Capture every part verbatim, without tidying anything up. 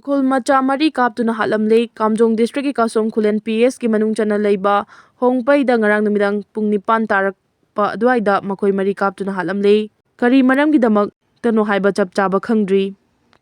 ꯈꯨꯜ ꯃꯆꯥ ꯃꯔꯤ ꯀꯥꯞꯇꯨꯅ ꯍꯥꯠꯂꯝꯂꯦ꯫ ꯀꯥꯝꯖꯣꯡ district ꯀꯤ ꯀꯥꯁꯣꯝ ꯈꯨꯂꯦꯟ P S ꯀꯤ ꯃꯅꯨꯡ ꯆꯟꯅ ꯂꯩꯕ ꯍꯣꯡꯄꯩꯗ ꯉꯔꯥꯡ ꯅꯨꯃꯤꯗꯥꯡ ꯄꯨꯡ ꯅꯤꯄꯥꯟ ꯇꯥꯔꯛꯄ ꯑꯗꯨꯋꯥꯏꯗ ꯃꯈꯣꯏ ꯃꯔꯤ ꯀꯥꯞꯇꯨꯅ ꯍꯥꯠꯂꯝꯂꯦ꯫ ꯀꯔꯤ ꯃꯔꯝꯒꯤꯗꯃꯛꯇꯅꯣ ꯍꯥꯏꯕ ꯆꯞ ꯆꯥꯕ ꯈꯪꯗ꯭ꯔꯤ꯫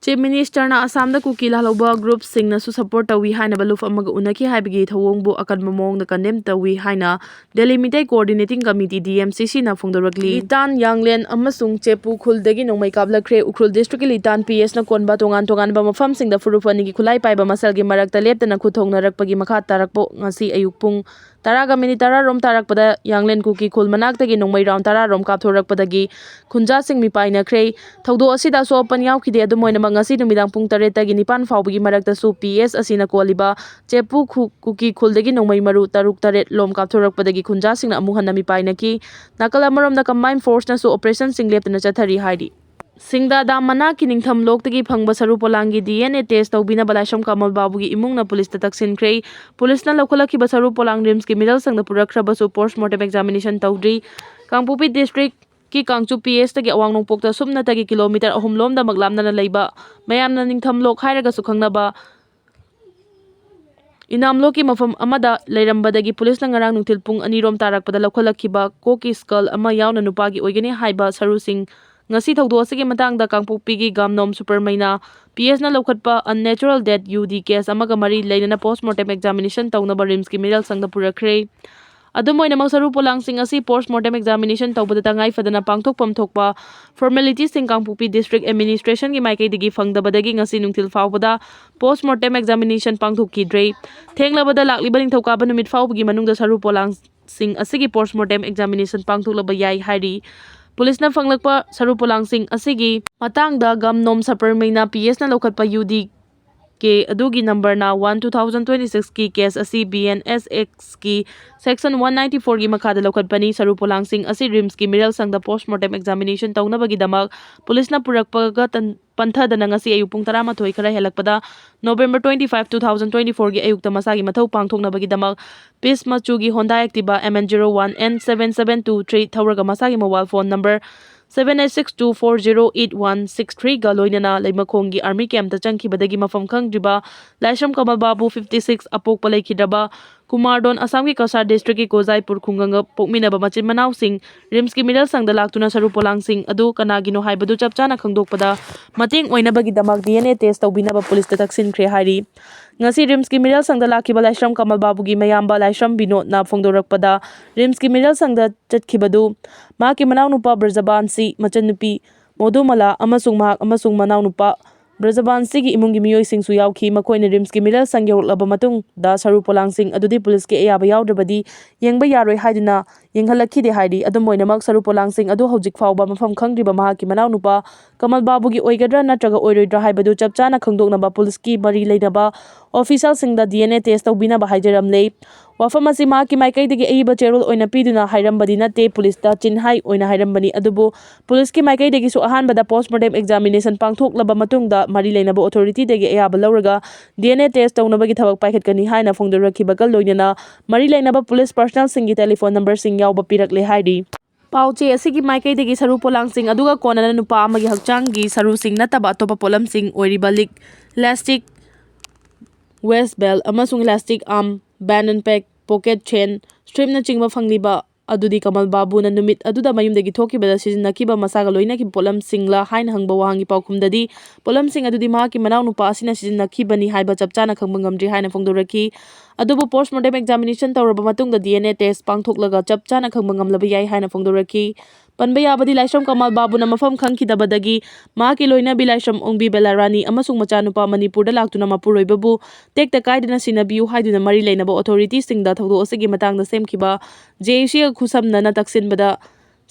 Chief Minister ꯅ ꯑꯁꯥꯝꯗ ꯀꯨꯀꯤ ꯂꯥꯜꯍꯧꯕ group ꯁꯤꯡꯅꯁꯨ support ꯇꯧꯏ ꯍꯥꯏꯅꯕ ꯂꯨꯞ ꯑꯃꯒ ꯎꯅꯈꯤ ꯍꯥꯏꯕꯒꯤ ꯊꯧꯑꯣꯡꯕꯨ ꯑꯀꯟꯕ ꯃꯑꯣꯡꯗ condemn ꯇꯧꯏ ꯍꯥꯏꯅ Delhi Meitei Coordinating Committee, D M C C ꯅ ꯐꯣꯡꯗꯣꯔꯛꯂꯤ꯫ ꯂꯤꯇꯥꯟ, ꯌꯥꯡꯂꯦꯟ ꯑꯃꯁꯨꯡ ꯆꯦꯄꯨ ꯈꯨꯜꯗꯒꯤ ꯅꯣꯡꯃꯩ ꯀꯥꯞꯂꯛꯈ꯭ꯔꯦ꯫ ꯎꯈ꯭ꯔꯨꯜ district ꯀꯤ ꯂꯤꯇꯥꯟ P S ꯅ ꯀꯣꯟꯕ ꯇꯣꯉꯥꯟ ꯇꯣꯉꯥꯟꯕ ꯃꯐꯝꯁꯤꯡꯗ ꯐꯨꯔꯨꯞ ꯑꯅꯤꯒꯤ ꯈꯨꯠꯂꯥꯏ ꯄꯥꯏꯕ ꯃꯁꯦꯜꯒꯤ ꯃꯔꯛꯇ ꯂꯦꯞꯇꯅ ꯈꯨꯠ ꯊꯣꯡꯅꯔꯛꯄꯒꯤ ꯃꯈꯥ ꯇꯥꯔꯛꯄ ꯉꯁꯤ ꯑꯌꯨꯛ ꯄꯨꯡ ꯇꯔꯥꯒ minute ꯇꯔꯥ ꯔꯣꯝ ꯇꯥꯔꯛꯄꯗ ꯌꯥꯡꯂꯦꯟ ꯀꯨꯀꯤ ꯈꯨꯜ ꯃꯅꯥꯛꯇꯒꯤ ꯅꯣꯡꯃꯩ round ꯇꯔꯥ ꯔꯣꯝ ꯀꯥꯞꯊꯣꯔꯛꯄꯗꯒꯤ ꯈꯨꯟꯖꯥꯁꯤꯡ ꯃꯤꯄꯥꯏꯅꯈ꯭ꯔꯦ꯫ ꯊꯧꯗꯣꯛ ꯑꯁꯤꯗ ꯑꯁꯣꯛ ꯑꯄꯟ ꯌꯥꯎꯈꯤꯗꯦ꯫ ꯑꯗꯨꯝ ꯑꯣꯏꯅꯃꯛ, ꯉꯁꯤ ꯅꯨꯃꯤꯗꯥꯡ ꯄꯨꯡ ꯇꯔꯦꯠꯇꯒꯤ ꯅꯤꯄꯥꯟ ꯐꯥꯎꯕꯒꯤ ꯃꯔꯛꯇꯁꯨ P S ꯑꯁꯤꯅ ꯀꯣꯜꯂꯤꯕ ꯆꯦꯄꯨ ꯈꯨ-, ꯀꯨꯀꯤ ꯈꯨꯜꯗꯒꯤ ꯅꯣꯡꯃꯩ ꯃꯔꯨ ꯇꯔꯨꯛ ꯇꯔꯦꯠ ꯂꯣꯝ ꯀꯥꯞꯊꯣꯔꯛꯄꯗꯒꯤ ꯈꯨꯟꯖꯥꯁꯤꯡꯅ ꯑꯃꯨꯛ ꯍꯟꯅ ꯃꯤꯄꯥꯏꯅꯈꯤ꯫ ꯅꯥꯀꯜ ꯑꯃꯔꯣꯝꯗ, combined force ꯅꯁꯨ operation ꯁꯤꯡ ꯂꯦꯞꯇꯅ ꯆꯠꯊꯔꯤ ꯍꯥꯏꯔꯤ꯫ ꯁꯤꯡꯗꯥ dam ꯃꯅꯥꯛꯀꯤ ꯅꯤꯡꯊꯝ ꯂꯣꯛꯇꯒꯤ ꯐꯪꯕ ꯁꯔꯨ ꯄꯣꯂꯥꯡꯒꯤ D N A test ꯇꯧꯕꯤꯅꯕ ꯂꯥꯏꯁ꯭ꯔꯝ ꯀꯃꯜ ꯕꯥꯕꯨꯒꯤ ꯏꯃꯨꯡꯅ ꯄꯨꯂꯤꯁꯇ ꯇꯛꯁꯤꯟꯈ꯭ꯔꯦ꯫ ꯄꯨꯂꯤꯁꯅ ꯂꯧꯈꯠꯂꯛꯈꯤꯕ ꯁꯔꯨ ꯄꯣꯂꯥꯡ ꯔꯤꯝꯁꯀꯤ ꯃꯤꯔꯜ ꯁꯪꯗ ꯄꯨꯔꯛꯈ꯭ꯔꯕꯁꯨ post mortem examination ꯇꯧꯗ꯭ꯔꯤ꯫ ꯀꯥꯡꯄꯣꯛꯄꯤ district ꯀꯤ ꯀꯥꯡꯆꯨꯞ P S ꯇꯒꯤ ꯑꯋꯥꯡ ꯅꯣꯡꯄꯣꯛꯇ ꯁꯨꯞꯅꯇꯒꯤ kilometre ꯑꯍꯨꯝ ꯂꯣꯝꯗꯃꯛ ꯂꯥꯞꯅꯅ ꯂꯩꯕ, ꯃꯌꯥꯝꯅ ꯅꯤꯡꯊꯝ ꯂꯣꯛ ꯍꯥꯏꯔꯒꯁꯨ ꯈꯪꯅꯕ ꯏꯅꯥꯝꯂꯣꯛꯀꯤ ꯃꯐꯝ ꯑꯃꯗ ꯂꯩꯔꯝꯕꯗꯒꯤ ꯄꯨꯂꯤꯁꯅ ꯉꯔꯥꯡ ꯅꯨꯡꯊꯤꯜ ꯄꯨꯡ ꯑꯅꯤ ꯔꯣꯝ ꯇꯥꯔꯛꯄꯗ ꯂꯧꯈꯠꯂꯛꯈꯤꯕ ꯀꯣꯛꯀꯤ skull ꯑꯃ ꯌꯥꯎꯅ ꯅꯨꯄꯥꯒꯤ ꯑꯣꯏꯒꯅꯤ ꯍꯥꯏꯕ ꯁꯔꯨꯁꯤꯡ ꯉꯁꯤ ꯊꯧꯗꯣꯛ ꯑꯁꯤꯒꯤ ꯃꯇꯥꯡꯗ ꯀꯥꯡꯄꯣꯛꯄꯤꯒꯤ ꯒꯥꯝꯅꯣꯝ ꯁꯨꯄꯔꯃꯩꯅ P S ꯅ ꯂꯧꯈꯠꯄ unnatural death, U D, case ꯑꯃꯒ ꯃꯔꯤ ꯂꯩꯅꯅ post mortem examination ꯇꯧꯅꯕ ꯔꯤꯝꯁꯀꯤ ꯃꯤꯔꯜ ꯁꯪꯗ ꯄꯨꯔꯛꯈ꯭ꯔꯦ꯫ ꯑꯗꯨꯝ ꯑꯣꯏꯅꯃꯛ, ꯁꯔꯨ ꯄꯣꯂꯥꯡꯁꯤꯡ ꯑꯁꯤ post mortem examination ꯇꯧꯕꯗ ꯇꯉꯥꯏ ꯐꯗꯅ ꯄꯥꯡꯊꯣꯛꯐꯝ ꯊꯣꯛꯄ formalities ꯁꯤꯡ ꯀꯥꯡꯄꯣꯛꯄꯤ district administration ꯒꯤ ꯃꯥꯏꯀꯩꯗꯒꯤ ꯐꯪꯗꯕꯗꯒꯤ ꯉꯁꯤ ꯅꯨꯡꯊꯤꯜ ꯐꯥꯎꯕꯗ post mortem examination ꯄꯥꯡꯊꯣꯛꯈꯤꯗ꯭ꯔꯦ꯫ ꯊꯦꯡꯂꯕꯗ ꯂꯥꯛꯂꯤꯕ ꯅꯤꯡꯊꯧꯀꯥꯕ ꯅꯨꯃꯤꯠ ꯐꯥꯎꯕꯒꯤ ꯃꯅꯨꯡꯗ ꯁꯔꯨ ꯄꯣꯂꯥꯡꯁꯤꯡ ꯑꯁꯤꯒꯤ post mortem examination ꯄꯥꯡꯊꯣꯛꯂꯕ ꯌꯥꯏ ꯍꯥꯏꯔꯤ꯫ ꯄꯨꯂꯤꯁꯅ ꯐꯪꯂꯛꯄ ꯁꯔꯨ ꯄꯣꯂꯥꯡꯁꯤꯡ ꯑꯁꯤꯒꯤ ꯃꯇꯥꯡꯗ ꯒꯝꯅꯣꯝ ꯁꯄꯔꯃꯩꯅ P S ꯅ ꯂꯧꯈꯠꯄ U D ꯀꯦ ꯑꯗꯨꯒꯤ number ꯅ one two thousand twenty six ꯀꯤ case ꯑꯁꯤ B N S X ꯀꯤ section one ninety four ꯒꯤ ꯃꯈꯥꯗ ꯂꯧꯈꯠꯄꯅꯤ꯫ ꯁꯔꯨ ꯄꯣꯂꯥꯡꯁꯤꯡ ꯑꯁꯤ ꯔꯤꯝꯁꯀꯤ ꯃꯤꯔꯜ ꯁꯪꯗ post mortem examination ꯇꯧꯅꯕꯒꯤꯗꯃꯛ ꯄꯨꯂꯤꯁꯅ ꯄꯨꯔꯛꯄꯒ ꯇꯟ-, ꯄꯟꯊꯗꯅ ꯉꯁꯤ ꯑꯌꯨꯛ ꯄꯨꯡ ꯇꯔꯥꯃꯥꯊꯣꯏ ꯈꯔ ꯍꯦꯜꯂꯛꯄꯗ November twenty five, two thousand twenty four ꯒꯤ ꯑꯌꯨꯛꯇ ꯃꯁꯥꯒꯤ ꯃꯊꯧ ꯄꯥꯡꯊꯣꯛꯅꯕꯒꯤꯗꯃꯛ peach ꯃꯆꯨꯒꯤ Honda Activa M N zero one N seven seven two three ꯊꯧꯔꯒ ꯃꯁꯥꯒꯤ mobile phone number seven eight six two four zero eight one six three ꯒ ꯂꯣꯏꯅꯅ ꯂꯩꯃꯈꯣꯡꯒꯤ army camp ꯇ ꯆꯪꯈꯤꯕꯗꯒꯤ ꯃꯐꯝ ꯈꯪꯗ꯭ꯔꯤꯕ ꯂꯥꯏꯁ꯭ꯔꯝ ꯀꯃꯜ ꯕꯥꯕꯨ, fifty six, ꯑꯄꯣꯛꯄ ꯂꯩꯈꯤꯗ꯭ꯔꯕ ꯀꯨꯃꯥꯔꯗꯣꯟ, ꯑꯁꯥꯝꯒꯤ ꯀꯁꯥꯔ district ꯀꯤ ꯀꯣꯖꯥꯏꯄꯨꯔ ꯈꯨꯡꯒꯪꯒ ꯄꯣꯛꯃꯤꯟꯅꯕ ꯃꯆꯤꯟ ꯃꯅꯥꯎꯁꯤꯡ RIMS ꯀꯤ ꯃꯤꯔꯦꯜ ꯁꯪꯗ ꯂꯥꯛꯇꯨꯅ ꯁꯔꯨ ꯄꯣꯂꯥꯡꯁꯤꯡ ꯑꯗꯨ ꯀꯅꯥꯒꯤꯅꯣ ꯍꯥꯏꯕꯗꯨ ꯆꯞ ꯆꯥꯅ ꯈꯪꯗꯣꯛꯄꯗ ꯃꯇꯦꯡ ꯑꯣꯏꯅꯕꯒꯤꯗꯃꯛ DNA test ꯇꯧꯕꯤꯅꯕ ꯄꯨꯂꯤꯁꯇ ꯇꯛꯁꯤꯟꯈ꯭ꯔꯦ ꯍꯥꯏꯔꯤ꯫ ꯉꯁꯤ RIMS ꯀꯤ ꯃꯤꯔꯦꯜ ꯁꯪꯗ ꯂꯥꯛꯈꯤꯕ ꯂꯥꯏꯁ꯭ꯔꯝ ꯀꯃꯜ ꯕꯥꯕꯨꯒꯤ ꯃꯌꯥꯝꯕ ꯂꯥꯏꯁ꯭ꯔꯝ ꯕꯤꯅꯣꯗꯅ ꯐꯣꯡꯗꯣꯔꯛꯄꯗ, RIMS ꯀꯤ ꯃꯤꯔꯦꯜ ꯁꯪꯗ ꯆꯠꯈꯤꯕꯗꯨ ꯃꯍꯥꯛꯀꯤ ꯃꯅꯥꯎꯅꯨꯄꯥ ꯕ꯭ꯔꯖꯕꯥꯟꯁꯤ, ꯃꯆꯟꯅꯨꯄꯤ ꯃꯣꯗꯨꯃꯂꯥ ꯑꯃꯁꯨꯡ ꯃꯍꯥꯛ ꯑꯃꯁꯨꯡ ꯃꯅꯥꯎꯅꯨꯄꯥ ꯕ꯭ꯔꯖꯕꯥꯟꯁꯤꯒꯤ ꯏꯃꯨꯡꯒꯤ ꯃꯤꯑꯣꯏꯁꯤꯡꯁꯨ ꯌꯥꯎꯈꯤ꯫ ꯃꯈꯣꯏꯅ RIMS ꯀꯤ ꯃꯤꯔꯦꯜ ꯁꯪ ꯌꯧꯔꯛꯂꯕ ꯃꯇꯨꯡꯗ ꯁꯔꯨ ꯄꯣꯂꯥꯡꯁꯤꯡ ꯑꯗꯨꯗꯤ ꯄꯨꯂꯤꯁꯀꯤ ꯑꯌꯥꯕ ꯌꯥꯎꯗ꯭ꯔꯕꯗꯤ ꯌꯦꯡꯕ ꯌꯥꯔꯣꯏ ꯍꯥꯏꯗꯨꯅ ꯌꯦꯡꯍꯜꯂꯛꯈꯤꯗꯦ ꯍꯥꯏꯔꯤ꯫ ꯑꯗꯨꯝ ꯑꯣꯏꯅꯃꯛ, ꯁꯔꯨ ꯄꯣꯂꯥꯡꯁꯤꯡ ꯑꯗꯨ ꯍꯧꯖꯤꯛ ꯐꯥꯎꯕ ꯃꯐꯝ ꯈꯪꯗ꯭ꯔꯤꯕ ꯃꯍꯥꯛꯀꯤ ꯃꯅꯥꯎꯅꯨꯄꯥ ꯀꯃꯜ ꯕꯥꯕꯨꯒꯤ ꯑꯣꯏꯒꯗ꯭ꯔꯥ ꯅꯠꯇ꯭ꯔꯒ ꯑꯣꯏꯔꯣꯏꯗ꯭ꯔꯥ ꯍꯥꯏꯕꯗꯨ ꯆꯞ ꯆꯥꯅ ꯈꯪꯗꯣꯛꯅꯕ ꯄꯨꯂꯤꯁꯀꯤ ꯃꯔꯤ ꯂꯩꯅꯕ official ꯁꯤꯡꯗ DNA test ꯇꯧꯕꯤꯅꯕ ꯍꯥꯏꯖꯔꯝꯂꯦ꯫ ꯋꯥꯐꯝ ꯑꯁꯤ ꯃꯍꯥꯛꯀꯤ ꯃꯥꯏꯀꯩꯗꯒꯤ ꯑꯏꯕ ꯆꯦꯔꯣꯜ ꯑꯣꯏꯅ ꯄꯤꯗꯨꯅ ꯍꯥꯏꯔꯝꯕꯗꯤ ꯅꯠꯇꯦ, ꯄꯨꯂꯤꯁꯇ ꯆꯤꯟꯍꯥꯏ ꯑꯣꯏꯅ ꯍꯥꯏꯔꯝꯕꯅꯤ꯫ ꯑꯗꯨꯕꯨ ꯄꯨꯂꯤꯁꯀꯤ ꯃꯥꯏꯀꯩꯗꯒꯤꯁꯨ ꯑꯍꯥꯟꯕꯗ post mortem examination ꯄꯥꯡꯊꯣꯛꯂꯕ ꯃꯇꯨꯡꯗ ꯃꯔꯤ ꯂꯩꯅꯕ authority ꯗꯒꯤ ꯑꯌꯥꯕ ꯂꯧꯔꯒ DNA test ꯇꯧꯅꯕꯒꯤ ꯊꯕꯛ ꯄꯥꯏꯈꯠꯀꯅꯤ ꯍꯥꯏꯅ ꯐꯣꯡꯗꯣꯔꯛꯈꯤꯕꯒ ꯂꯣꯏꯅꯅ ꯃꯔꯤ ꯂꯩꯅꯕ ꯄꯨꯂꯤꯁ personnel ꯁꯤꯡꯒꯤ telephone number ꯁꯤꯡ ꯌꯥꯎꯕ ꯄꯤꯔꯛꯂꯦ ꯍꯥꯏꯔꯤ꯫ ꯄꯥꯎ ꯆꯦ ꯑꯁꯤꯒꯤ ꯃꯥꯏꯀꯩꯗꯒꯤ ꯁꯔꯨ ꯄꯣꯂꯥꯡꯁꯤꯡ ꯑꯗꯨꯒ ꯀꯣꯟꯅꯅ ꯅꯨꯄꯥ ꯑꯃꯒꯤ ꯍꯛꯆꯥꯡꯒꯤ ꯁꯔꯨꯁꯤꯡ ꯅꯠꯇꯕ ꯑꯇꯣꯞꯄ ꯄꯣꯠꯂꯝꯁꯤꯡ ꯑꯣꯏꯔꯤꯕ ꯂꯤꯛ, elastic waist belt ꯑꯃꯁꯨꯡ elastic arm band and bag, pocket chain, strap ꯅꯆꯤꯡꯕ ꯐꯪꯂꯤꯕ ꯑꯗꯨꯗꯤ ꯀꯃꯜ ꯕꯥꯕꯨꯅ ꯅꯨꯃꯤꯠ ꯑꯗꯨꯗ ꯃꯌꯨꯝꯗꯒꯤ ꯊꯣꯛꯈꯤꯕꯗ ꯁꯤꯖꯤꯟꯅꯈꯤꯕ ꯃꯁꯥꯒ ꯂꯣꯏꯅꯈꯤꯕ ꯄꯣꯠꯂꯝꯁꯤꯡꯂ ꯍꯥꯏꯅ ꯍꯪꯕ ꯋꯥꯍꯪꯒꯤ ꯄꯥꯎꯈꯨꯝꯗꯗꯤ, ꯄꯣꯠꯂꯝꯁꯤꯡ ꯑꯗꯨꯗꯤ ꯃꯍꯥꯛꯀꯤ ꯃꯅꯥꯎꯅꯨꯄꯥ ꯑꯁꯤꯅ ꯁꯤꯖꯤꯟꯅꯈꯤꯕꯅꯤ ꯍꯥꯏꯕ ꯆꯞ ꯆꯥꯅ ꯈꯪꯕ ꯉꯝꯗ꯭ꯔꯤ ꯍꯥꯏꯅ ꯐꯣꯡꯗꯣꯔꯛꯈꯤ꯫ ꯑꯗꯨꯕꯨ post mortem examination ꯇꯧꯔꯕ ꯃꯇꯨꯡꯗ DNA test ꯄꯥꯡꯊꯣꯛꯂꯒ ꯆꯞ ꯆꯥꯅ ꯈꯪꯕ ꯉꯝꯂꯕ ꯌꯥꯏ ꯍꯥꯏꯅ ꯐꯣꯡꯗꯣꯔꯛꯈꯤ꯫ ꯄꯟꯕ ꯌꯥꯕꯗꯤ, ꯂꯥꯏꯁ꯭ꯔꯝ ꯀꯃꯜ ꯕꯥꯕꯨꯅ ꯃꯐꯝ ꯈꯪꯈꯤꯗꯕꯗꯒꯤ ꯃꯍꯥꯛꯀꯤ ꯂꯣꯏꯅꯕꯤ ꯂꯥꯏꯁ꯭ꯔꯝ ꯑꯣꯡꯕꯤ ꯕꯦꯂꯥꯔꯥꯅꯤ ꯑꯃꯁꯨꯡ ꯃꯆꯥꯅꯨꯄꯥ ꯃꯅꯤꯄꯨꯔꯗ ꯂꯥꯛꯇꯨꯅ ꯃꯄꯨꯔꯣꯏꯕꯕꯨ ꯇꯦꯛꯇ ꯀꯥꯏꯗꯅ ꯁꯤꯟꯅꯕꯤꯌꯨ ꯍꯥꯏꯗꯨꯅ ꯃꯔꯤ ꯂꯩꯅꯕ authority ꯁꯤꯡꯗ ꯊꯧꯗꯣꯛ ꯑꯁꯤꯒꯤ ꯃꯇꯥꯡꯗ ꯁꯦꯝꯈꯤꯕ JAC ꯒ ꯈꯨꯠꯁꯝꯅꯅ ꯇꯛꯁꯤꯟꯕꯗ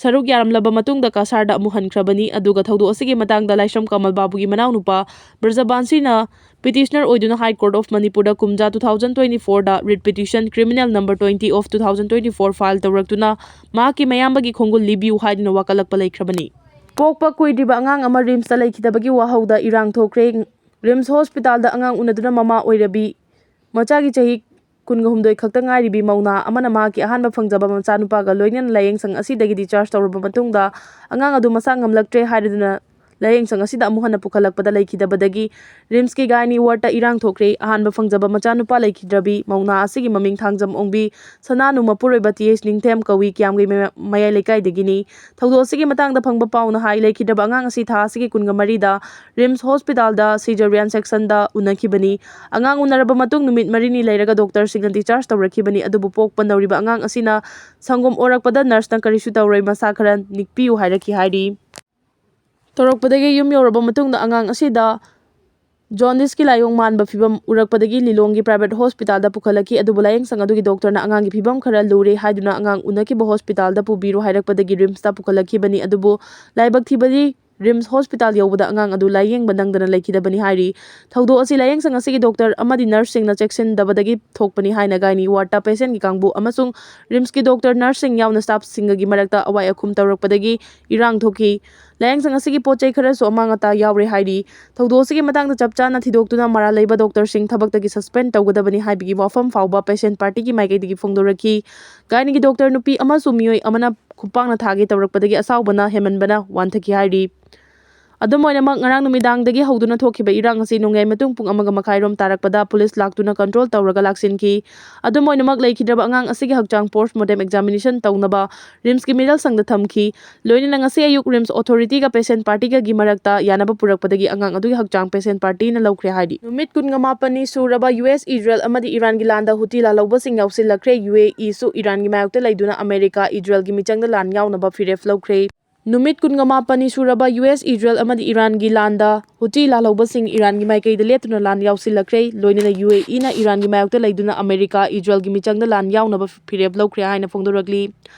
ꯁꯔꯨꯛ ꯌꯥꯔꯝꯂꯕ ꯃꯇꯨꯡꯗ ꯀꯁꯥꯔꯗ ꯑꯃꯨꯛ ꯍꯟꯈ꯭ꯔꯕꯅꯤ꯫ ꯑꯗꯨꯒ ꯊꯧꯗꯣꯛ ꯑꯁꯤꯒꯤ ꯃꯇꯥꯡꯗ ꯂꯥꯏꯁ꯭ꯔꯝ ꯀꯃꯜ ꯕꯥꯕꯨꯒꯤ ꯃꯅꯥꯎꯅꯨꯄꯥ ꯕ꯭ꯔꯖꯕꯥꯟꯁꯤꯅ petitioner ꯑꯣꯏꯗꯨꯅ High Court of ꯃꯅꯤꯄꯨꯔꯗ ꯀꯨꯝꯖꯥ two thousand twenty four the writ petition criminal number twenty of two thousand twenty four file ꯇꯧꯔꯛꯇꯨꯅ ꯃꯍꯥꯛꯀꯤ ꯃꯌꯥꯝꯕꯒꯤ ꯈꯣꯡꯒꯨꯜ ꯂꯤꯕꯤꯌꯨ ꯍꯥꯏꯗꯨꯅ ꯋꯥꯀꯠꯂꯛꯄ ꯂꯩꯈ꯭ꯔꯕꯅꯤ꯫ ꯄꯣꯛꯄ ꯀꯨꯏꯗ꯭ꯔꯤꯕ ꯑꯉꯥꯡ ꯑꯃ RIMS ꯇ ꯂꯩꯈꯤꯗꯕꯒꯤ ꯋꯥꯍꯧꯗ ꯏꯔꯥꯡ ꯊꯣꯛꯈ꯭ꯔꯦ꯫ RIMS hospital ꯗ ꯑꯉꯥꯡ ꯎꯅꯗꯨꯅ ꯃꯃꯥ ꯑꯣꯏꯔꯕꯤ ꯃꯆꯥꯒꯤ ꯆꯍꯤ ꯀꯨꯟꯒ ꯍꯨꯝꯗꯣꯏ ꯈꯛꯇ ꯉꯥꯏꯔꯤꯕꯤ ꯃꯧ ꯅꯍꯥ ꯑꯃꯅ ꯃꯍꯥꯛꯀꯤ ꯑꯍꯥꯟꯕ ꯐꯪꯖꯕ ꯃꯆꯥꯅꯨꯄꯥꯒ ꯂꯣꯏꯅꯅ ꯂꯥꯌꯦꯡꯁꯪ ꯑꯁꯤꯗꯒꯤ discharge ꯇꯧꯔꯕ ꯃꯇꯨꯡꯗ ꯑꯉꯥꯡ ꯑꯗꯨ ꯃꯁꯥ ꯉꯝꯂꯛꯇ꯭ꯔꯦ ꯍꯥꯏꯔꯗꯨꯅ ꯂꯥꯌꯦꯡꯁꯪ ꯑꯁꯤꯗ ꯑꯃꯨꯛ ꯍꯟꯅ ꯄꯨꯈꯠꯂꯛꯄꯗ ꯂꯩꯈꯤꯗꯕꯗꯒꯤ ꯔꯤꯝꯁꯀꯤ ꯒꯥꯏꯅꯤ ꯋꯥꯔꯗꯇ ꯏꯔꯥꯡ ꯊꯣꯛꯈ꯭ꯔꯦ꯫ ꯑꯍꯥꯟꯕ ꯐꯪꯖꯕ ꯃꯆꯥꯅꯨꯄꯥ ꯂꯩꯈꯤꯗ꯭ꯔꯕꯤ ꯃꯧ ꯅꯍꯥ ꯑꯁꯤꯒꯤ ꯃꯃꯤꯡ ꯊꯥꯡꯖꯝ ꯑꯣꯡꯕꯤ ꯁꯅꯥꯅꯨ ꯃꯄꯨꯔꯣꯏꯕ ꯇꯤ ꯑꯩꯆ ꯅꯤꯡꯊꯦꯝ ꯀꯧꯏ, ꯀꯤꯌꯥꯝꯒꯩ ꯃꯌꯥ-, ꯃꯌꯥꯏ ꯂꯩꯀꯥꯏꯗꯒꯤꯅꯤ꯫ ꯊꯧꯗꯣꯛ ꯑꯁꯤꯒꯤ ꯃꯇꯥꯡꯗ ꯐꯪꯕ ꯄꯥꯎꯅ ꯍꯥꯏ, ꯂꯩꯈꯤꯗ꯭ꯔꯕ ꯑꯉꯥꯡ ꯑꯁꯤ ꯊꯥ ꯑꯁꯤꯒꯤ ꯀꯨꯟꯒ ꯃꯔꯤꯗ ꯔꯤꯝꯁ ꯍꯣꯁꯄꯤꯇꯥꯜꯗ cesarean sectionꯗ ꯎꯅꯈꯤꯕꯅꯤ꯫ ꯑꯉꯥꯡ ꯎꯅꯔꯕ ꯃꯇꯨꯡ ꯅꯨꯃꯤꯠ ꯃꯔꯤꯅꯤ ꯂꯩꯔꯒ ꯗꯣꯛꯇꯔꯁꯤꯡꯅ discharge ꯇꯧꯔꯛꯈꯤꯕꯅꯤ꯫ ꯑꯗꯨꯕꯨ ꯄꯣꯛꯄ ꯅꯧꯔꯤꯕ ꯑꯉꯥꯡ ꯑꯁꯤꯅ ꯁꯪꯒꯣꯝ ꯑꯣꯔꯛꯄꯗ ꯅꯔꯁꯅ ꯀꯔꯤꯁꯨ ꯇꯧꯔꯣꯏ, ꯃꯁꯥ ꯈꯔ ꯅꯤꯛꯄꯤꯌꯨ ꯍꯥꯏꯔꯛꯈꯤ ꯍꯥꯏꯔꯤ꯫ ꯇꯧꯔꯛꯄꯗꯒꯤ ꯌꯨꯝ ꯌꯧꯔꯕ ꯃꯇꯨꯡꯗ ꯑꯉꯥꯡ ꯑꯁꯤꯗ ꯖꯣꯟꯗꯤꯁꯀꯤ ꯂꯥꯏꯑꯣꯡ ꯃꯥꯟꯕ ꯐꯤꯚꯝ ꯎꯔꯛꯄꯗꯒꯤ ꯂꯤꯂꯣꯡꯒꯤ private ꯍꯣꯁꯄꯤꯇꯥꯜꯗ ꯄꯨꯈꯠꯂꯛꯈꯤ꯫ ꯑꯗꯨꯕꯨ ꯂꯥꯌꯦꯡꯁꯪ ꯑꯗꯨꯒꯤ ꯗꯣꯛꯇꯔꯅ ꯑꯉꯥꯡꯒꯤ ꯐꯤꯚꯝ ꯈꯔ ꯂꯨꯔꯦ ꯍꯥꯏꯗꯨꯅ ꯑꯉꯥꯡ ꯎꯅꯈꯤꯕ ꯍꯣꯁꯄꯤꯇꯥꯜꯗ ꯄꯨꯕꯤꯔꯨ ꯍꯥꯏꯔꯛꯄꯗꯒꯤ ꯔꯤꯝꯁꯇ ꯄꯨꯈꯠꯂꯛꯈꯤꯕꯅꯤ꯫ ꯑꯗꯨꯕꯨ ꯂꯥꯏꯕꯛ ꯊꯤꯕꯗꯤ ꯔꯤꯝꯁ ꯍꯣꯁꯄꯤꯇꯥꯜ ꯌꯧꯕꯗ ꯑꯉꯥꯡ ꯑꯗꯨ ꯂꯥꯌꯦꯡꯕ ꯅꯪꯗꯅ ꯂꯩꯈꯤꯗꯕꯅꯤ ꯍꯥꯏꯔꯤ꯫ ꯊꯧꯗꯣꯛ ꯑꯁꯤ ꯂꯥꯌꯦꯡꯁꯪ ꯑꯁꯤꯒꯤ ꯗꯣꯛꯇꯔ ꯑꯃꯗꯤ ꯅꯔꯁꯁꯤꯡꯅ ꯆꯦꯛꯁꯤꯟꯗꯕꯗꯒꯤ ꯊꯣꯛꯄꯅꯤ ꯍꯥꯏꯅ ꯒꯥꯏꯅꯤ ꯋꯥꯔꯗꯇ ꯄꯦꯁꯦꯟꯒꯤ ꯀꯥꯡꯕꯨ ꯑꯃꯁꯨꯡ ꯔꯤꯝꯁꯀꯤ ꯗꯣꯛꯇꯔ, ꯅꯔꯁꯁꯤꯡ ꯌꯥꯎꯅ ꯁ꯭ꯇꯥꯐꯁꯤꯡꯒꯒꯤ ꯃꯔꯛꯇ ꯑꯋꯥꯏ ꯑꯈꯨꯝ ꯇꯧꯔꯛꯄꯗꯒꯤ ꯏꯔꯥꯡ ꯊꯣꯛꯈꯤ꯫ ꯂꯥꯌꯦꯡꯁꯪ ꯑꯁꯤꯒꯤ ꯄꯣꯠ ꯆꯩ ꯈꯔꯁꯨ ꯑꯃꯥꯡ ꯑꯇꯥ ꯌꯥꯎꯔꯦ ꯍꯥꯏꯔꯤ꯫ ꯊꯧꯗꯣꯛ ꯑꯁꯤꯒꯤ ꯃꯇꯥꯡꯗ ꯆꯞ ꯆꯥꯅ ꯊꯤꯗꯣꯛꯇꯨꯅ ꯃꯔꯥꯜ ꯂꯩꯕ ꯗꯣꯛꯇꯔꯁꯤꯡ ꯊꯕꯛꯇꯒꯤ suspend ꯇꯧꯒꯗꯕꯅꯤ ꯍꯥꯏꯕꯒꯤ ꯋꯥꯐꯝ ꯐꯥꯎꯕ ꯄꯦꯁꯦꯟ ꯄꯥꯔꯇꯤꯒꯤ ꯃꯥꯏꯀꯩꯗꯒꯤ ꯐꯣꯡꯗꯣꯔꯛꯈꯤ꯫ ꯒꯥꯏꯅꯤꯒꯤ ꯗꯣꯛꯇꯔ ꯅꯨꯄꯤ ꯑꯃꯁꯨ ꯃꯤꯑꯣꯏ ꯑꯃꯅ ꯈꯨꯄꯥꯛꯅ ꯊꯥꯒꯦ ꯇꯧꯔꯛꯄꯗꯒꯤ ꯑꯁꯥꯎꯕꯅ ꯍꯦꯟꯃꯟꯕꯅ ꯋꯥꯟꯊꯈꯤ ꯍꯥꯏꯔꯤ꯫ ꯑꯗꯨꯝ ꯑꯣꯏꯅꯃꯛ, ꯉꯔꯥꯡ ꯅꯨꯃꯤꯗꯥꯡꯗꯒꯤ ꯍꯧꯗꯨꯅ ꯊꯣꯛꯈꯤꯕ ꯏꯔꯥꯡ ꯑꯁꯤ ꯅꯣꯡꯌꯥꯏ ꯃꯇꯨꯡ ꯄꯨꯡ ꯑꯃꯒ ꯃꯈꯥꯏꯔꯣꯝ ꯇꯥꯔꯛꯄꯗ ꯄꯨꯂꯤꯁ ꯂꯥꯛꯇꯨꯅ control ꯇꯧꯔꯒ ꯂꯥꯛꯁꯤꯟꯈꯤ꯫ ꯑꯗꯨꯝ ꯑꯣꯏꯅꯃꯛ, ꯂꯩꯈꯤꯗ꯭ꯔꯕ ꯑꯉꯥꯡ ꯑꯁꯤꯒꯤ ꯍꯛꯆꯥꯡ post mortem examination ꯇꯧꯅꯕ ꯔꯤꯝꯁꯀꯤ ꯃꯤꯔꯦꯜ ꯁꯪꯗ ꯊꯝꯈꯤ꯫ ꯂꯣꯏꯅꯅ ꯉꯁꯤ ꯑꯌꯨꯛ ꯔꯤꯝꯁ ꯑꯣꯊꯣꯔꯤꯇꯤꯒ ꯄꯦꯁꯦꯟ ꯄꯥꯔꯇꯤꯒꯒꯤ ꯃꯔꯛꯇ ꯌꯥꯅꯕ ꯄꯨꯔꯛꯄꯗꯒꯤ ꯑꯉꯥꯡ ꯑꯗꯨꯒꯤ ꯍꯛꯆꯥꯡ ꯄꯦꯁꯦꯟ ꯄꯥꯔꯇꯤꯅ ꯂꯧꯈ꯭ꯔꯦ ꯍꯥꯏꯔꯤ꯫ ꯅꯨꯃꯤꯠ ꯀꯨꯟꯒ ꯃꯥꯄꯟꯅꯤ ꯁꯨꯔꯕ ꯌꯨ ꯑꯦꯁ, ꯏꯖꯔꯦꯜ ꯑꯃꯗꯤ ꯏꯔꯥꯟꯒꯤ ꯂꯥꯟꯗ ꯍꯨꯇꯤ ꯂꯥꯜꯍꯧꯕꯁꯤꯡ ꯌꯥꯎꯁꯤꯜꯂꯛꯈ꯭ꯔꯦ꯫ ꯌꯨ ꯑꯦ ꯏꯁꯨ ꯏꯔꯥꯟꯒꯤ ꯃꯥꯌꯣꯛꯇ ꯂꯩꯗꯨꯅ ꯑꯃꯦꯔꯤꯀꯥ, ꯏꯖꯔꯦꯜꯒꯤ ꯃꯤꯆꯪꯗ ꯂꯥꯟ ꯌꯥꯎꯅꯕ ꯐꯤꯔꯦꯞ ꯂꯧꯈ꯭ꯔꯦ꯫ ꯅꯨꯃꯤꯠ ꯀꯨꯟꯒ ꯃꯥꯄꯟꯅꯤ ꯁꯨꯔꯕ ꯌꯨ ꯑꯦꯁ, ꯏꯖꯔꯦꯜ ꯑꯃꯗꯤ ꯏꯔꯥꯟꯒꯤ ꯂꯥꯟꯗ ꯍꯨꯇꯤ ꯂꯥꯜꯍꯧꯕꯁꯤꯡ ꯏꯔꯥꯟꯒꯤ ꯃꯥꯏꯀꯩꯗ ꯂꯦꯞꯇꯨꯅ ꯂꯥꯟ ꯌꯥꯎꯁꯤꯜꯂꯛꯈ꯭ꯔꯦ꯫ ꯂꯣꯏꯅꯅ ꯌꯨ ꯑꯦ ꯏꯅ ꯏꯔꯥꯟꯒꯤ ꯃꯥꯌꯣꯛꯇ ꯂꯩꯗꯨꯅ ꯑꯃꯦꯔꯤꯀꯥ, ꯏꯖꯔꯦꯜꯒꯤ ꯃꯤꯆꯪꯗ ꯂꯥꯟ ꯌꯥꯎꯅꯕ ꯐꯤꯔꯦꯞ ꯂꯧꯈ꯭ꯔꯦ ꯍꯥꯏꯅ ꯐꯣꯡꯗꯣꯔꯛꯂꯤ꯫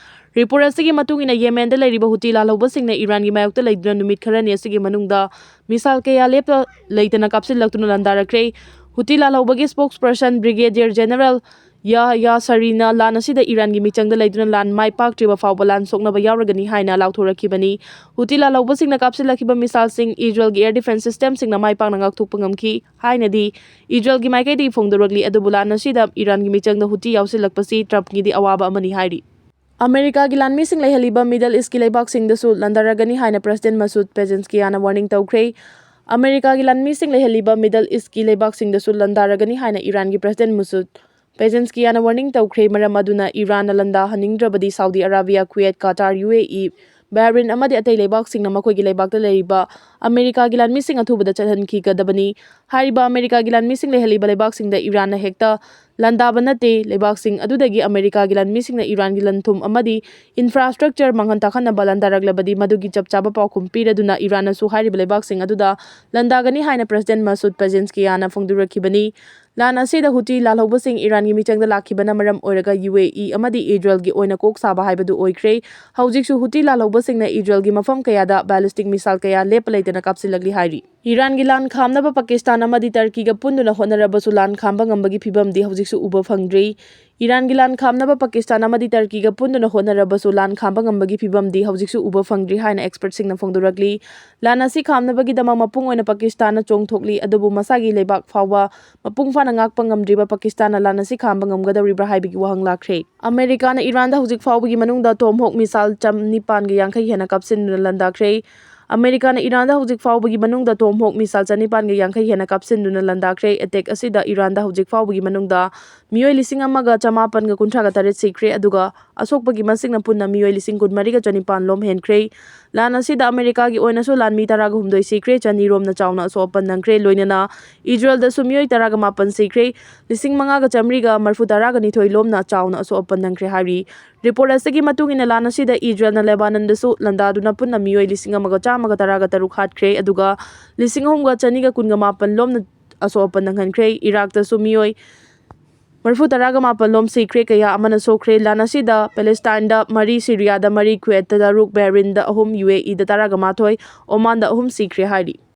ꯔꯤꯄꯣꯔꯠ ꯑꯁꯤꯒꯤ ꯃꯇꯨꯡ ꯏꯟꯅ, ꯌꯦꯃꯦꯟꯗ ꯂꯩꯔꯤꯕ ꯍꯨꯇꯤ ꯂꯥꯜꯍꯧꯕꯁꯤꯡꯅ ꯏꯔꯥꯟꯒꯤ ꯃꯥꯌꯣꯛꯇ ꯂꯩꯗꯨꯅ ꯅꯨꯃꯤꯠ ꯈꯔꯅꯤ ꯑꯁꯤꯒꯤ ꯃꯅꯨꯡꯗ ꯃꯤꯁꯥꯏꯜ ꯀꯌꯥ ꯂꯦꯞꯄ ꯂꯩꯇꯅ ꯀꯥꯞꯁꯤꯜꯂꯛꯇꯨꯅ ꯂꯥꯟꯗꯥꯔꯛꯈ꯭ꯔꯦ꯫ ꯍꯨꯇꯤ ꯂꯥꯜꯍꯧꯕꯒꯤ spokesperson Brigadier General ꯌꯥꯍꯌꯥ ꯁꯔꯤꯅ ꯂꯥꯟ ꯑꯁꯤꯗ ꯏꯔꯥꯟꯒꯤ ꯃꯤꯆꯪꯗ ꯂꯩꯗꯨꯅ ꯂꯥꯟ ꯃꯥꯏ ꯄꯥꯛꯇ꯭ꯔꯤꯕ ꯐꯥꯎꯕ ꯂꯥꯟ ꯁꯣꯛꯅꯕ ꯌꯥꯎꯔꯒꯅꯤ ꯍꯥꯏꯅ ꯂꯥꯎꯊꯣꯔꯛꯈꯤꯕꯅꯤ꯫ ꯍꯨꯇꯤ ꯂꯥꯜꯍꯧꯕꯁꯤꯡꯅ ꯀꯥꯞꯁꯤꯜꯂꯛꯈꯤꯕ ꯃꯤꯁꯥꯏꯜꯁꯤꯡ ꯏꯖꯔꯦꯜꯒꯤ ꯑꯦꯌꯔ ꯗꯤꯐꯦꯟꯁ ꯁꯤꯁꯇꯦꯝꯁꯤꯡꯅ ꯃꯥꯏ ꯄꯥꯛꯅ ꯉꯥꯛꯊꯣꯛꯄ ꯉꯝꯈꯤ ꯍꯥꯏꯅꯗꯤ ꯏꯖꯔꯦꯜꯒꯤ ꯃꯥꯏꯀꯩꯗꯒꯤ ꯐꯣꯡꯗꯣꯔꯛꯂꯤ꯫ ꯑꯗꯨꯕꯨ ꯂꯥꯟ ꯑꯁꯤꯗ ꯏꯔꯥꯟꯒꯤ ꯃꯤꯆꯪꯗ ꯍꯨꯇꯤ ꯌꯥꯎꯁꯤꯜꯂꯛꯄꯁꯤ ꯇ꯭ꯔꯝꯞꯀꯤꯗꯤ ꯑꯋꯥꯕ ꯑꯃꯅꯤ ꯍꯥꯏꯔꯤ꯫ ꯑꯃꯦꯔꯤꯀꯥꯒꯤ ꯂꯥꯟꯃꯤꯁꯤꯡ ꯂꯩꯍꯜꯂꯤꯕ ꯃꯤꯗꯜ ꯏꯁꯀꯤ ꯂꯩꯕꯥꯛꯁꯤꯡꯗꯁꯨ ꯂꯥꯟꯗꯥꯔꯒꯅꯤ ꯍꯥꯏꯅ ꯄ꯭ꯔꯦꯁꯤꯗꯦꯟ ꯃꯁꯨꯗ ꯄꯦꯖꯦꯟꯁꯀꯤꯌꯥꯅ ꯋꯥꯔꯅꯤꯡ ꯇꯧꯈ꯭ꯔꯦ꯫ ꯑꯃꯦꯔꯤꯀꯥꯒꯤ ꯂꯥꯟꯃꯤꯁꯤꯡ ꯂꯩꯍꯜꯂꯤꯕ ꯃꯤꯗꯜ ꯏꯁꯀꯤ ꯂꯩꯕꯥꯛꯁꯤꯡꯗꯁꯨ ꯂꯥꯟꯗꯥꯔꯒꯅꯤ ꯍꯥꯏꯅ ꯏꯔꯥꯟꯒꯤ ꯄ꯭ꯔꯦꯁꯤꯗꯦꯟ ꯃꯁꯨꯗ ꯄꯦꯖꯦꯟꯁꯀꯤꯌꯥꯅ ꯋꯥꯔꯅꯤꯡ ꯇꯧꯈ꯭ꯔꯦ꯫ ꯃꯔꯝ ꯑꯗꯨꯅ ꯏꯔꯥꯟꯅ ꯂꯥꯟꯗꯥꯍꯟꯅꯤꯡꯗ꯭ꯔꯕꯗꯤ ꯁꯥꯎꯗꯤ ꯑꯔꯥꯕꯤꯌꯥ, ꯀꯨꯋꯦꯠ, ꯀꯇꯥꯔ, ꯌꯨ ꯑꯦ ꯏ, ꯕꯍꯔꯤꯟ ꯑꯃꯗꯤ ꯑꯇꯩ ꯂꯩꯕꯥꯛꯁꯤꯡꯅ ꯃꯈꯣꯏꯒꯤ ꯂꯩꯕꯥꯛꯇ ꯂꯩꯔꯤꯕ ꯑꯃꯦꯔꯤꯀꯥꯒꯤ ꯂꯥꯟꯃꯤꯁꯤꯡ ꯑꯊꯨꯕꯗ ꯆꯠꯍꯟꯈꯤꯒꯗꯕꯅꯤ꯫ ꯍꯥꯏꯔꯤꯕ ꯑꯃꯦꯔꯤꯀꯥꯒꯤ ꯂꯥꯟꯃꯤꯁꯤꯡ ꯂꯩꯍꯜꯂꯤꯕ ꯂꯩꯕꯥꯛꯁꯤꯡꯗ ꯏꯔꯥꯟꯅ ꯍꯦꯛꯇ ꯂꯥꯟꯗꯥꯕ ꯅꯠꯇꯦ꯫ ꯂꯩꯕꯥꯛꯁꯤꯡ ꯑꯗꯨꯗꯒꯤ ꯑꯃꯦꯔꯤꯀꯥꯒꯤ ꯂꯥꯟꯃꯤꯁꯤꯡꯅ ꯏꯔꯥꯟꯒꯤ ꯂꯟ-ꯊꯨꯝ ꯑꯃꯗꯤ ꯏꯟꯐ꯭ꯔꯥꯁ꯭ꯇ꯭ꯔꯛꯆꯔ ꯃꯥꯡꯍꯟ ꯇꯥꯛꯍꯟꯅꯕ ꯂꯥꯟꯗꯥꯔꯛꯂꯕꯗꯤ ꯃꯗꯨꯒꯤ ꯆꯞ ꯆꯥꯕ ꯄꯥꯎꯈꯨꯝ ꯄꯤꯔꯗꯨꯅ ꯏꯔꯥꯟꯅꯁꯨ ꯍꯥꯏꯔꯤꯕ ꯂꯩꯕꯥꯛꯁꯤꯡ ꯑꯗꯨꯗ ꯂꯥꯟꯗꯥꯒꯅꯤ ꯍꯥꯏꯅ ꯄ꯭ꯔꯦꯁꯤꯗꯦꯟ ꯃꯁꯨꯗ ꯄꯦꯖꯦꯟꯁꯀꯤꯌꯥꯅ ꯐꯣꯡꯗꯣꯔꯛꯈꯤꯕꯅꯤ꯫ ꯂꯥꯟ ꯑꯁꯤꯗ ꯍꯨꯇꯤ ꯂꯥꯜꯍꯧꯕꯁꯤꯡ ꯏꯔꯥꯟꯒꯤ ꯃꯤꯆꯪꯗ ꯂꯥꯛꯈꯤꯕꯅ ꯃꯔꯝ ꯑꯣꯏꯔꯒ ꯌꯨ ꯑꯦ ꯏ ꯑꯃꯗꯤ ꯏꯖꯔꯦꯜꯒꯤ ꯑꯣꯏꯅ ꯀꯣꯛ ꯁꯥꯕ ꯍꯥꯏꯕꯗꯨ ꯑꯣꯏꯈ꯭ꯔꯦ꯫ ꯍꯧꯖꯤꯛꯁꯨ ꯍꯨꯇꯤ ꯂꯥꯜꯍꯧꯕꯁꯤꯡꯅ ꯏꯖꯔꯦꯜꯒꯤ ꯃꯐꯝ ꯀꯌꯥꯗ ꯕꯦꯂꯤꯁꯇꯤꯛ ꯃꯤꯁꯥꯏꯜ ꯀꯌꯥ ꯂꯦꯞꯄ ꯂꯩꯇꯅ ꯀꯥꯞꯁꯤꯜꯂꯛꯂꯤ ꯍꯥꯏꯔꯤ꯫ ꯏꯔꯥꯟꯒꯤ ꯂꯥꯟ ꯈꯥꯝꯅꯕ ꯄꯥꯀꯤꯁꯇꯥꯟ ꯑꯃꯗꯤ ꯇꯔꯀꯤꯒ ꯄꯨꯟꯗꯨꯅ ꯍꯣꯠꯅꯔꯕꯁꯨ ꯂꯥꯟ ꯈꯥꯝꯕ ꯉꯝꯕꯒꯤ ꯐꯤꯕꯝꯗꯤ ꯍꯧꯖꯤꯛꯁꯨ ꯎꯕ ꯐꯪꯗ꯭ꯔꯤ꯫ ꯏꯔꯥꯟꯒꯤ ꯂꯥꯟ ꯈꯥꯝꯅꯕ ꯄꯥꯀꯤꯁꯇꯥꯟ ꯑꯃꯗꯤ ꯇꯔꯀꯤꯒ ꯄꯨꯟꯗꯨꯅ ꯍꯣꯠꯅꯔꯕꯁꯨ ꯂꯥꯟ ꯈꯥꯝꯕ ꯉꯝꯕꯒꯤ ꯐꯤꯕꯝꯗꯤ ꯍꯧꯖꯤꯛꯁꯨ ꯎꯕ ꯐꯪꯗ꯭ꯔꯤ ꯍꯥꯏꯅ ꯑꯦꯛꯁꯄꯔꯠꯁꯤꯡꯅ ꯐꯣꯡꯗꯣꯔꯛꯂꯤ꯫ ꯂꯥꯟ ꯑꯁꯤ ꯈꯥꯝꯅꯕꯒꯤꯗꯃꯛ ꯃꯄꯨꯡ ꯑꯣꯏꯅ ꯄꯥꯀꯤꯁꯇꯥꯟꯅ ꯆꯣꯡꯊꯣꯛꯂꯤ, ꯑꯗꯨꯕꯨ ꯃꯁꯥꯒꯤ ꯂꯩꯕꯥꯛ ꯐꯥꯎꯕ ꯃꯄꯨꯡ ꯐꯥꯅ ꯉꯥꯛꯄ ꯉꯝꯗ꯭ꯔꯤꯕ ꯄꯥꯀꯤꯁꯇꯥꯟꯅ ꯂꯥꯟ ꯑꯁꯤ ꯈꯥꯝꯕ ꯉꯝꯒꯗꯧꯔꯤꯕ꯭ꯔꯥ ꯍꯥꯏꯕꯒꯤ ꯋꯥꯍꯪ ꯂꯥꯛꯈ꯭ꯔꯦ꯫ ꯑꯃꯦꯔꯤꯀꯥꯅ ꯏꯔꯥꯟꯗ ꯍꯧꯖꯤꯛ ꯐꯥꯎꯕꯒꯤ ꯃꯅꯨꯡꯗ ꯇꯣꯝꯍꯣꯛ ꯃꯤꯁꯥꯏꯜ ꯆꯅꯤꯄꯥꯟꯒ ꯌꯥꯡꯈꯩ ꯍꯦꯟꯅ ꯀꯥꯞꯁꯤꯟꯗꯨꯅ ꯂꯥꯟꯗꯥꯈ꯭ꯔꯦ꯫ ꯑꯃꯦꯔꯤꯀꯥꯅ ꯏꯔꯥꯟꯗ ꯍꯧꯖꯤꯛ ꯐꯥꯎꯕꯒꯤ ꯃꯅꯨꯡꯗ ꯇꯣꯝꯍꯣꯛ ꯃꯤꯁꯥꯏꯜ ꯆꯅꯤꯄꯥꯟꯒ ꯌꯥꯡꯈꯩ ꯍꯦꯟꯅ ꯀꯥꯞꯁꯤꯟꯗꯨꯅ ꯂꯥꯟꯗꯥꯈ꯭ꯔꯦ꯫ ꯑꯦꯇꯦꯛ ꯑꯁꯤꯗ ꯏꯔꯥꯟꯗ ꯍꯧꯖꯤꯛ ꯐꯥꯎꯕꯒꯤ ꯃꯅꯨꯡꯗ ꯃꯤꯑꯣꯏ ꯂꯤꯁꯤꯡ ꯑꯃꯒ ꯆꯃꯥꯄꯟꯒ ꯀꯨꯟꯊ꯭ꯔꯥꯒ ꯇꯔꯦꯠ ꯁꯤꯈ꯭ꯔꯦ, ꯑꯗꯨꯒ ꯑꯁꯣꯛꯄꯒꯤ ꯃꯁꯤꯡꯅ ꯄꯨꯟꯅ ꯃꯤꯑꯣꯏ ꯂꯤꯁꯤꯡ ꯀꯨꯟꯃꯔꯤꯒ ꯆꯅꯤꯄꯥꯟ ꯂꯣꯝ ꯍꯦꯟꯈ꯭ꯔꯦ꯫ ꯂꯥꯟ ꯑꯁꯤꯗ ꯑꯃꯦꯔꯤꯀꯥꯒꯤ ꯑꯣꯏꯅꯁꯨ ꯂꯥꯟꯃꯤ ꯇꯔꯥꯒ ꯍꯨꯝꯗꯣꯏ ꯁꯤꯈ꯭ꯔꯦ, ꯆꯅꯤꯔꯣꯝꯅ ꯆꯥꯎꯅ ꯑꯁꯣꯛ ꯑꯄꯟ ꯅꯪꯈ꯭ꯔꯦ, ꯂꯣꯏꯅꯅ ꯏꯖꯔꯦꯜꯗꯁꯨ ꯃꯤꯑꯣꯏ ꯇꯔꯥꯒ ꯃꯥꯄꯟ ꯁꯤꯈ꯭ꯔꯦ, ꯂꯤꯁꯤꯡ ꯃꯉꯥꯒ ꯆꯥꯃꯔꯤꯒ ꯃꯔꯐꯨ ꯇꯔꯥꯒ ꯅꯤꯊꯣꯏ ꯂꯣꯝꯅ ꯆꯥꯎꯅ ꯑꯁꯣꯛ ꯑꯄꯟ ꯅꯪꯈ꯭ꯔꯦ ꯍꯥꯏꯔꯤ꯫ ꯔꯤꯄꯣꯔꯠ ꯑꯁꯤꯒꯤ ꯃꯇꯨꯡ ꯏꯟꯅ ꯂꯥꯟ ꯑꯁꯤꯗ ꯏꯖꯔꯦꯜꯅ ꯂꯦꯕꯥꯅꯟꯗꯁꯨ ꯂꯥꯟꯗꯥꯗꯨꯅ ꯄꯨꯟꯅ ꯃꯤꯑꯣꯏ ꯂꯤꯁꯤꯡ ꯑꯃꯒ ꯆꯥꯝꯃꯒ ꯇꯔꯥꯒ ꯇꯔꯨꯛ ꯍꯥꯠꯈ꯭ꯔꯦ, ꯑꯗꯨꯒ ꯂꯤꯁꯤꯡ ꯑꯍꯨꯝꯒ ꯆꯅꯤꯒ ꯀꯨꯟꯒ ꯃꯥꯄꯟ ꯂꯣꯝꯅ ꯑꯁꯣꯛ ꯑꯄꯟ ꯅꯪꯍꯟꯈ꯭ꯔꯦ꯫ ꯏꯔꯥꯛꯇꯁꯨ ꯃꯤꯑꯣꯏ ꯃꯔꯐꯨ ꯇꯔꯥꯒ ꯃꯥꯄꯟ ꯂꯣꯝ ꯁꯤꯈ꯭ꯔꯦ, ꯀꯌꯥ ꯑꯃꯅ ꯁꯣꯛꯈ꯭ꯔꯦ꯫ ꯂꯥꯟ ꯑꯁꯤꯗ ꯄꯦꯂꯦꯁꯇꯥꯏꯟꯗ ꯃꯔꯤ, ꯁꯤꯔꯤꯌꯥꯗ ꯃꯔꯤ, ꯀꯨꯋꯦꯠꯇ ꯇꯔꯨꯛ, ꯕꯍꯔꯤꯟꯗ ꯑꯍꯨꯝ, ꯌꯨ ꯑꯦ ꯏꯗ ꯇꯔꯥꯒ ꯃꯥꯊꯣꯏ, ꯑꯣꯃꯥꯟꯗ ꯑꯍꯨꯝ ꯁꯤꯈ꯭ꯔꯦ ꯍꯥꯏꯔꯤ꯫